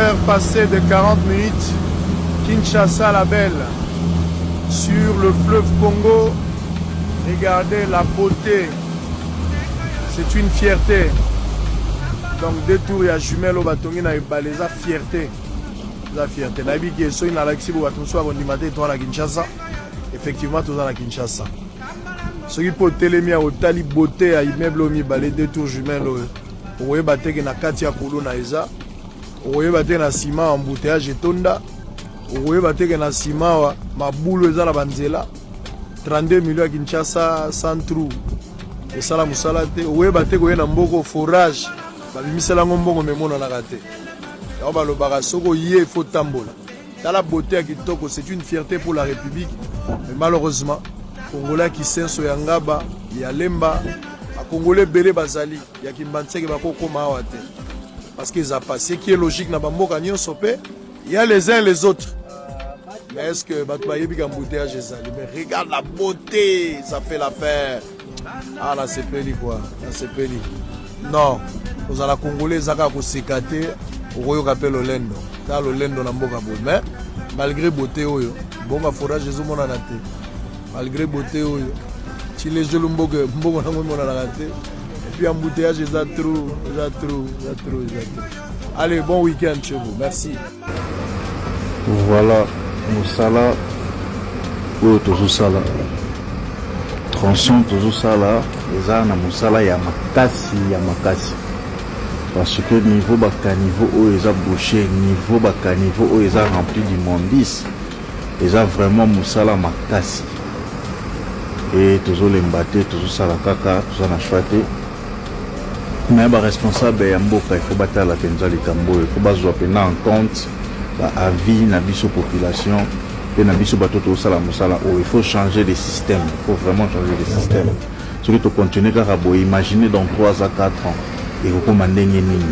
heures passées de 40 minutes, Kinshasa la belle, sur le fleuve Congo, regardez la beauté, c'est une fierté. Donc deux tours ya jumelle oyo batongi na ebale eza fierté, eza fierté. Nayebi ke soki nalakisi bo bato mosusu bakondima te toza na Kinshasa. Effectivement toza na Kinshasa. Soki mpe otelemi ya otali beauté ya immeuble oyo mibale deux tours jumelle oyo okoyeba te ke na kati ya kuluna eza, okoyeba te na nsima embouteillage etonda, okoyeba te ke na nsima awa mabulu eza na banzela. 32 millions ya Kinshasa sans trou esala mosala te, okoyeba te koye na mboko forage babimisela yango mbongo memonanaka te. Yango balobaka soki oye faut tambola. Tala beauté ya kitoko, c'est une fierté pour la République. Mais malheureusement, Congolais ya Kisenso ya Ngaba, ya Lemba, ba Congolais ebele bazali ya Kimbanseke bakokoma awa te. Parce que eza pas ce qui est logique na bamboka nyonso pe, il y a les uns les autres. Mais est-ce que bato bayebi ka embouteillage ezali? Mais regarde la beauté, ça fait l'affaire. Ah, nasepeli quoi, nasepeli. Non, kozala Congolais eza kaka koseka te, okoyoka mpe lolendo. Tala lolendo na mboka boye. Mais malgré beauté oyo, mbongo forage ezomonana te. Malgré beauté oyo, Tshilejelu mboka mbongo nango emonanaka te. Et puis embouteillage eza trop, eza trop, eza trop, eza trop. Allez, bon week-end chez vous. Merci. Voilà mosala oyo tozosala, tronçon tozosala eza na mosala ya makasi ya makasi, parce que niveau bacaniveau oyo eza bouché, niveau bacaniveau oyo eza rempli d'immondice, eza vraiment mosala makasi e tozolemba te, tozosala kaka, toza na choix te. Mais baresponsable ya mboka, il faut batala mpenza likambo oyo, il faut bazwa mpenza en compte baavis na biso population mpe na biso bato tozosala mosala oyo. Il faut changer de système, il faut vraiment changer de système. Soki tocontinue kaka boye, imagine dans 3 à 4 ans ekokóma ndenge nini?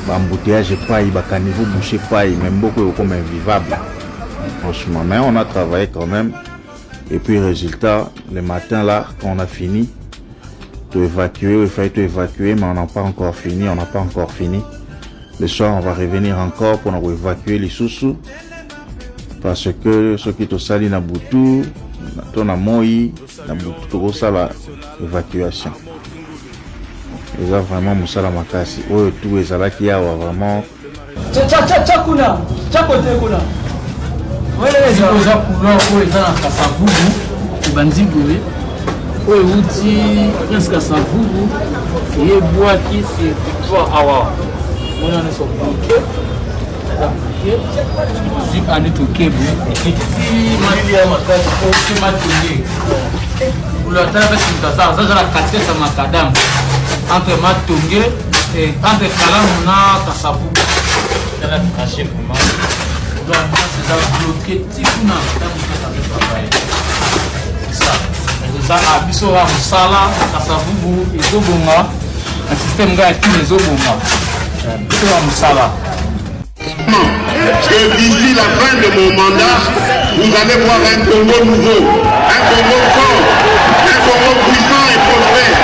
Baembouteillage epai, bacaniveau bouché epai, mais mboka ekokóma invivable franchement. Mais on a travaillé quand même et puis résultat, le matin là, quand on a fini to évacuer, il fallait tout évacuer, mais on n'a pas encore fini, on n'a pas encore fini. Le soir, on va revenir encore pour nous évacuer les sous-sous, parce que soki tosali na butu to na moi, na butu tokosala évacuation. Eza vraiment mosala makasi oyo tu ezalaki awa vraiment. Tya kuna, tya kote kuna. Oza couloir oyo eza na Kasavubu, ebandi boye, oyo euti Prince Kasavubu, eyebwaki sur Victoire awa. Mona nyonso bloqué, eza bloqué. Tozwi ane tokebu ekiti malili ya makasi po te Matonge couloir. Tala mpesi moto aza aza na katikati ya macadam entre Matonge, entre Kalamu na Kasavubu. Tala trajet, vraiment couloir nyonso eza bloqué ti kuna. Ntango moto azo travaille, c'est ça, eza na biso ya mosala. Kasavubu ezobonga na système ngai ya kini ezobonga, biso ya mosala. Que d'ici la fin de mon mandat, vous allez voir un Congo nouveau, un Congo fort, un Congo puissant et prospère,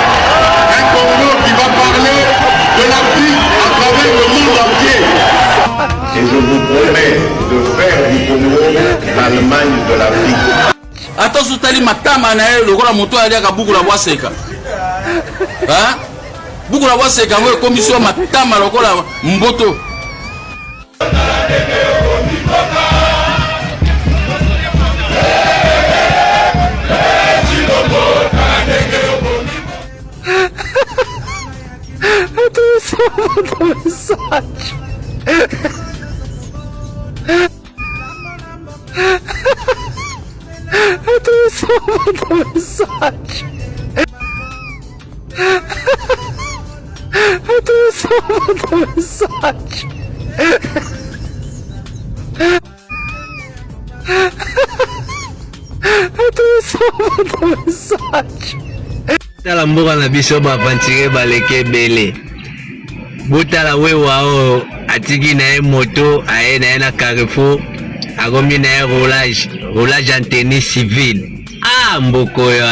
un Congo qui va parler de l'Afrique à travers le monde entier. Et je vous promets de faire du Congo l'Allemagne de l'Afrique. Ata sotali matama na ye lokola moto aliaka buku na bwaseka, buku na bwaseka yango ekomisi yo matama lokola mboto. Message. Message. Message. Message. Tala mboka na biso, baaventurier baleki ebele. Botala wewa oyo atiki na ye moto, aye na ye na carrefour, akomi na ye roulage, roulage en tenue civile. Ah, mboka oyo,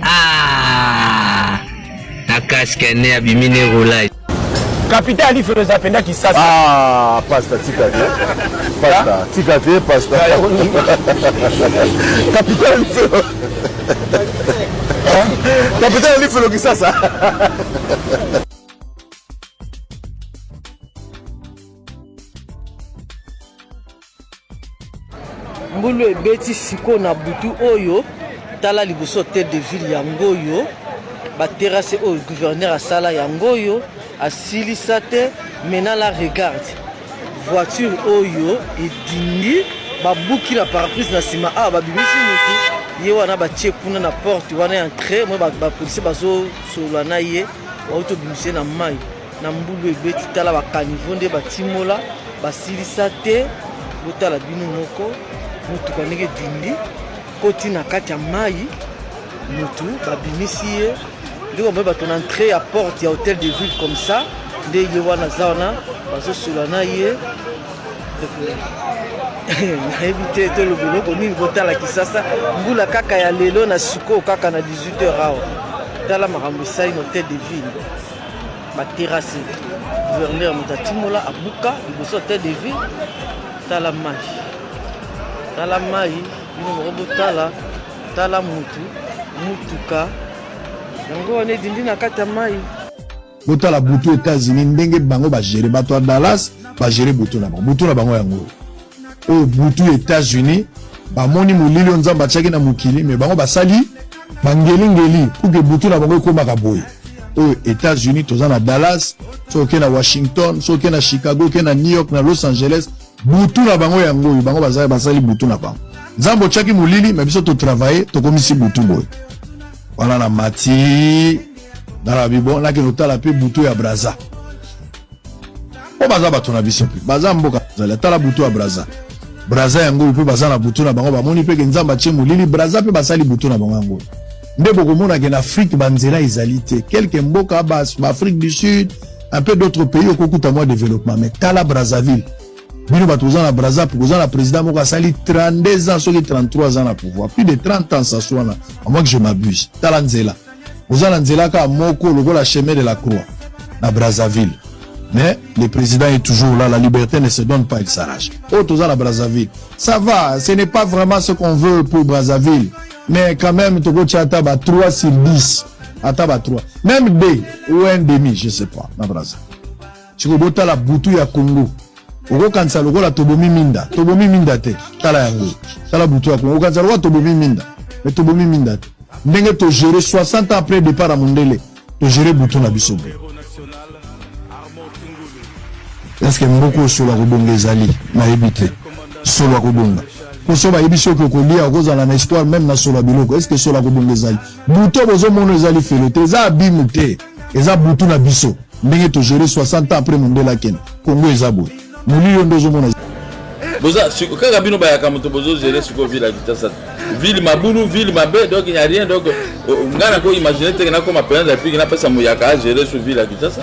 ah, na casque ne abimi ne roulage. Capitale ya lifelo eza mpenza Kisasa. Ah, pasta tika te. Pasta, tika te pasta. Capitale ya lifelo. Capitale ya lifelo Kisasa. Mbulu ebeti sikoyo na butu oyo tala liboso hotel de ville yango oyo ba terrasse oyo gouverneur asala yango oyo asilisa te maintenant la regarde voiture oyo edindi babuki na paraprise na nsima awa babimisi motu ye wana batie kuna na porte wana ya entrée moi bapolisier bazosolola na ye bauti obimisa ye na mai na mbulu ebeti tala ba caniveau nde batimola basilisa te botala bino moko motuka ndenge edindi koti na kati ya mai motu babimisi ye nde bamoi bato na entrée ya porte ya hotel de ville comme ça nde ye wana aza wana bazosola na ye nayebi te toloba eloko nini botala kisasa mbula kaka ya lelo na sikoyo kaka na 18 heures awa tala makambo esali na hotel de ville ba terrasse gouverneur moto atimola abuka liboso hotel de ville tala mai tala mai bino moko botala tala mutu mutuka yango wana edindi na kati ya mai. Botala butu Etats-Unis ndenge bango ba gérer bato ya Dallas ba gérer butu na bango butu na bango yango oyo butu Etats-Unis bamoni molili oyo Nzambe atiaki na mokili mais bango basali bangelingeli pour que butu na bango ekomaka boye oyo Etats-Unis toza na Dallas soki oke na Washington soki oke na Chicago oke na New York na Los Angeles butu na bango yango oyo bango bazali basali butu na bango Nzambe otiaki molili mais biso totravaille tokomisi butu boye wana na mati nalobi bon nakende kotala mpe butu ya Brazza mpo baza bato na biso mpe baza mboka zali tala butu ya Brazza Brazza yango oyo mpe baza na butu na bango bamoni mpe ke Nzambe atie molili Brazza mpe basali butu na bango yango nde bokomona ke na Afrique banzela ezali te quelque mboka ba, ba Afrique du Sud un peu d'autres pays okokuta mwa développement mais tala Brazzaville bino bato boza na Brazza boza na président moko asali 32 ans soki 33 ans na pouvoir plus de 30 ans sasu wana à moins que je m'abuse tala nzela oza na nzela kaka moko lokola chemin de la croix na Brazzaville mais le président est toujours là la liberté ne se donne pas il s'arrache oyo toza na Brazzaville ça va ce n'est pas vraiment ce qu'on veut pour Brazzaville mais quand même tokotia ata ba 3 sur 10 ata ba 3 même 2 ou un demi je sais pas na Brazza sikoyo botala butu ya Congo okokanisa lokola tobomi minda tobomi minda te tala yango tala butu ya Congo okokanisa lokola tobomi minda mais tobomi minda te ndenge togere 60 ans après départ ya mondele togere butu na biso boye eske mboka oyo solo ya kobonga ezali nayebi te solo ya kobonga mpo so bayebi soki okolia okozala na espoir meme na solo ya biloko eske solo ya kobonga ezali butu bozomona eza lifelo te eza abimu te eza butu na biso ndenge togere 60 ans après mondele akende Congo eza boye molili yo nde ozomona boza kaka bino bayaka moto bozo gérer sikoyo ville ya Kinshasa ville mabulu ville mabe donc il n'y a rien donc ngai nako imaginer te ke nakoma président de la République napesa moyaka a gérer sur ville ya Kinshasa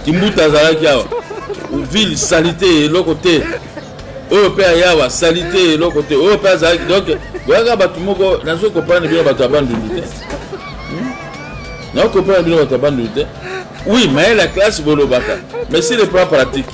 Kimbuta azalaki awa ville salite eloko te oyo mpe ayawa salite eloko te oyo mpe azalaki donc boyaka bato moko nazo comprendre bino bato ya Bandundu te nazo comprendre bino bato ya Bandundu te oui mayele ya classe bolobaka mais sur le plan pratique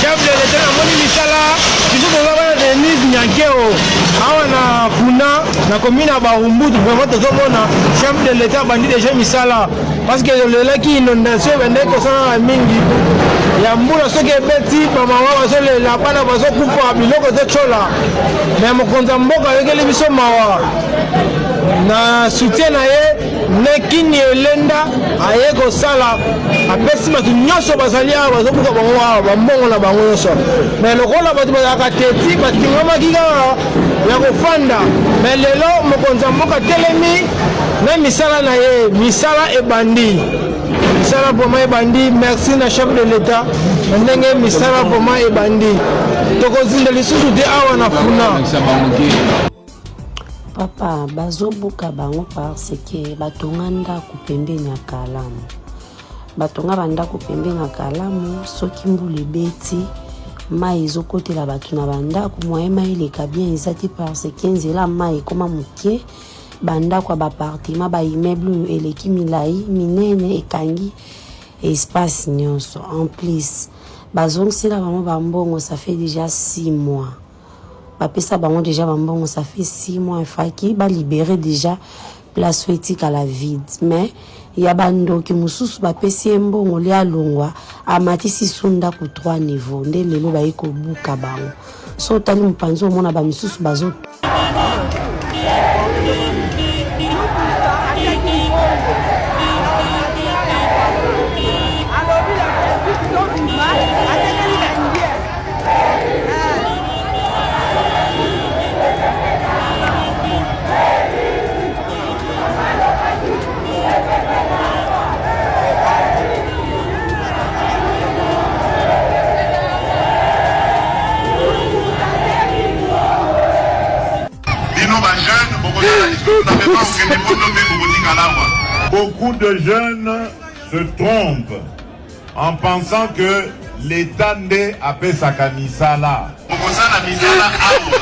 Chef de l'État namoni misala biso toza bana Denise Nyankeo awa na Funa na commune ya Barumbutu vraiment tozomona chef de l'État abandi deja misala parce que olelaki inondation ebandaki kosalaka mingi ya mbula soki ebeti bamama bazolela bana bazokufa biloko ezotyola me mokonzi ya mboka ayokeli biso mawa na soutien na ye. Nekini Elenda aye kosala, apesi bato nyonso bazali awa bazobuka bango awa bambongo na bango nyonso. Mais lokola bato bazalaka teti, batingamaki kaka ya kofanda. Mais lelo mokonzi ya mboka telemi na misala na ye, misala ebandi, misala vraiment ebandi. Merci na chef de l'État na ndenge misala vraiment ebandi, tokozinda lisusu te awa na Funa. Papa, bazobuka bango parce que batonga ndako pembeni ya kalamu, batonga bandako pembeni ya kalamu. Soki mbula ebeti, mai ezokotela bato na bandako, moyen mai eleka bien eza te parce que nzela mai ekoma moke. Bandako ya baappartement, baimmeuble oyo eleki milai minene, ekangi espace nyonso. En plus bazongisela bango bambongo, ça fait déjà 6 mois. Bapesa bango déjà bambongo, ça fait 6 mois. Efaki balibere déjà place oyo etikala vide, mais ya bandoki mosusu bapesi ye mbongo lia alongwa, amatisi su ndako 3 niveau. Nde lelo baye kobuka bango. So otali mopanzi, omona bamisusu bazo Bino ba jeunes bokozala lisusu na mema okende poto te, bokotikala awa. Beaucoup de jeunes se trompent en pensant que l'État nde apesaka misala. Bokosala misala awa.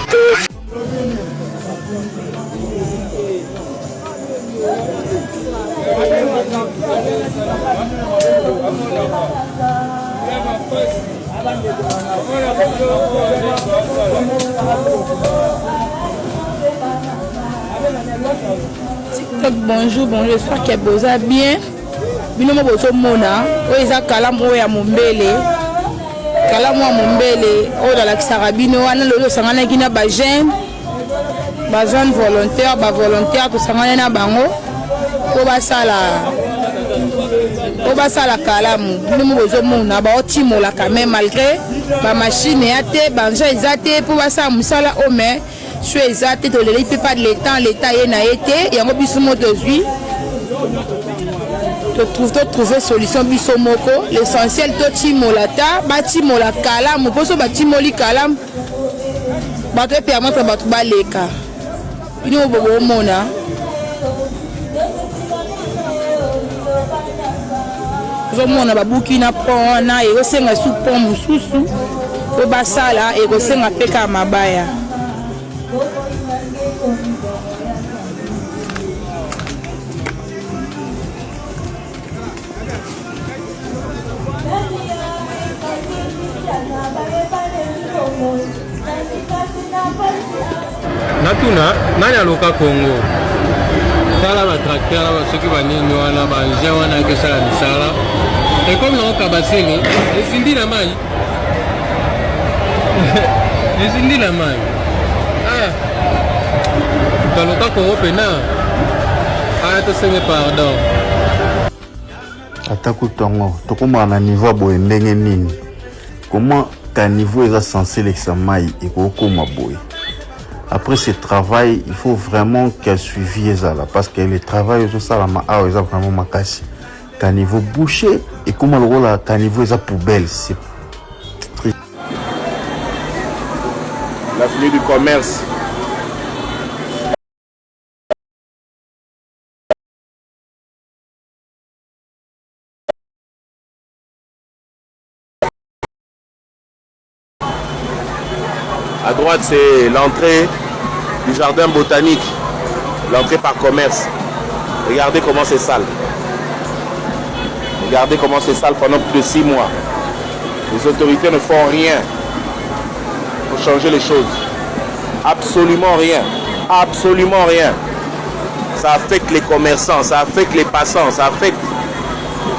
TikTok, bonjour, bonjour, j'espère que boza bien. Bino mo bozomona oyo eza kalamu oyo ya mombele, kalamu ya mombele oyo nalakisaka bino wana. Lelo osanganaki na bajeune, bajeune volontaire, bavolontaire, tosangani na bango mpo basala, mpo basala kalamu. Bino mo bozomona baotimola quand même, malgré bamachine ya te, banja eza te mpo basala mosala oyo, mais so eza te, toleli mpe pas de l'état, l'état ye na ye te. Yango biso mo tozwi, totrouve solution biso moko. L'essentiel totimola, ta batimola kalamu, mpo so batimoli kalamu, bato epermettre bato baleka. Bino bobomona ozomona babuki na pont wana, ekosenga su pont mosusu mpo basala, ekosenga mpe kaka mabaya. Natuna nani aloka Congo? Tala batracteur na soki banini wana, baengin wana ekesala misala, ekomi nango kabasele, esindi na mai, esindi na mai. Ah, taloka Congo pena aya, tosenge pardon. Ata kutu yango tokomaka na niveau ya boye ndenge nini? Comment caniveau eza censé elekisa mai ekokoma boye? Après ce travail, il faut vraiment que suivi ezala, parce que le travail ezosalama awa eza vraiment makasi. Caniveau bouché, ekoma lokola caniveau eza poubelle, c'est triste. L'avenue du commerce. À droite, c'est l'entrée du jardin botanique, l'entrée par commerce. Regardez comment c'est sale. Regardez comment c'est sale pendant plus de 6 mois. Les autorités ne font rien pour changer les choses. Absolument rien. Absolument rien. Ça affecte les commerçants, ça affecte les passants, ça affecte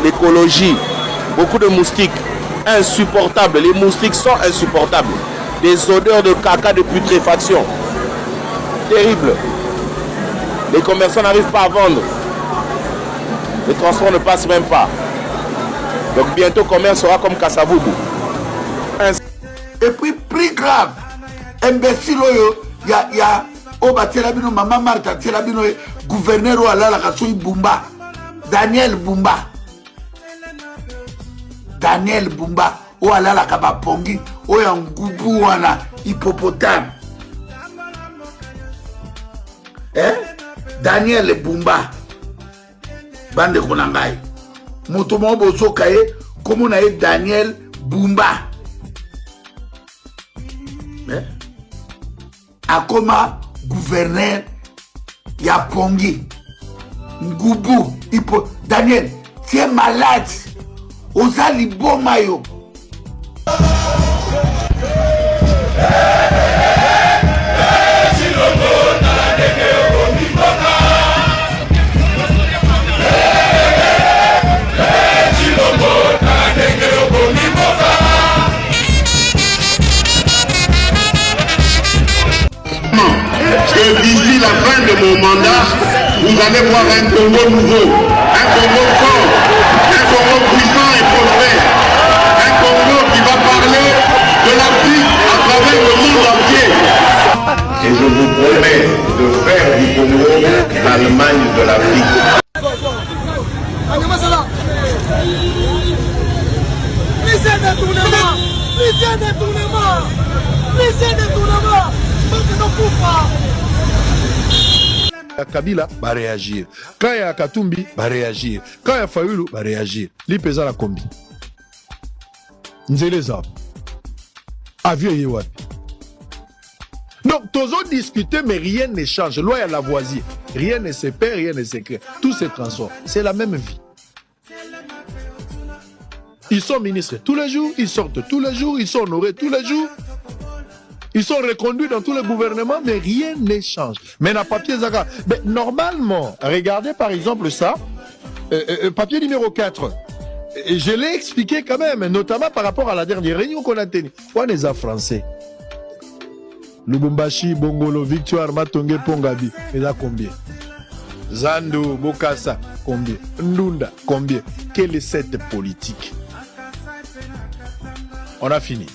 l'écologie. Beaucoup de moustiques insupportables. Les moustiques sont insupportables. Des odeurs de caca, de putréfaction. Terrible. Les commerçants n'arrivent pas à vendre. Les transports ne passent même pas. Donc bientôt, commerce sera comme Kasavubu. Et puis plus grave, imbécile oyo ya ya oyo batiela bino mama Marthe atiela bino ye gouverneur oyo alalaka soki Bumba Daniel Bumba Daniel Bumba oyo alalaka bapongi oyo ya ngubu wana hippopotame eh? Daniel Bumba bandeko na ngai moto moko bozoka ye nkombo na ye Daniel Bumba eh? akoma gouverneur ya pongi ngubu ipo Daniel tie malade oza liboma yo Que d'ici la fin de mon mandat, vous allez voir un Congo nouveau, un Congo fort, un Congo puissant et prospère, un Congo qui va parler de l'Afrique à travers le monde entier. Et je vous promets de faire du Congo l'Allemagne de l'Afrique. Ya Kabila ba réagir. Quand ya Katumbi ba réagir. Quand ya Fayulu ba réagir. Lipa eza na kombi. Nzela eza wapi? Avion eye wapi? Donc tozo discuter mais rien ne change. Loi ya Lavoisier, rien ne se perd, rien ne se crée. Tout se transforme. C'est la même vie. Ils sont ministres tous les jours, ils sortent tous les jours, ils sont honorés tous les jours. Ils sont reconduits dans tous les gouvernements, mais rien ne change. Mais na papier Zaka, mais normalement, regardez par exemple ça, papier numéro 4. Et je l'ai expliqué quand même, notamment par rapport à la dernière réunion qu'on a tenue. On est français. Lubumbashi, Bongolo, Victoire, Matonge, Pongabi, eza combien? Zandu, Bokassa, combien? Ndunda, combien? Quelle est cette politique? On a fini.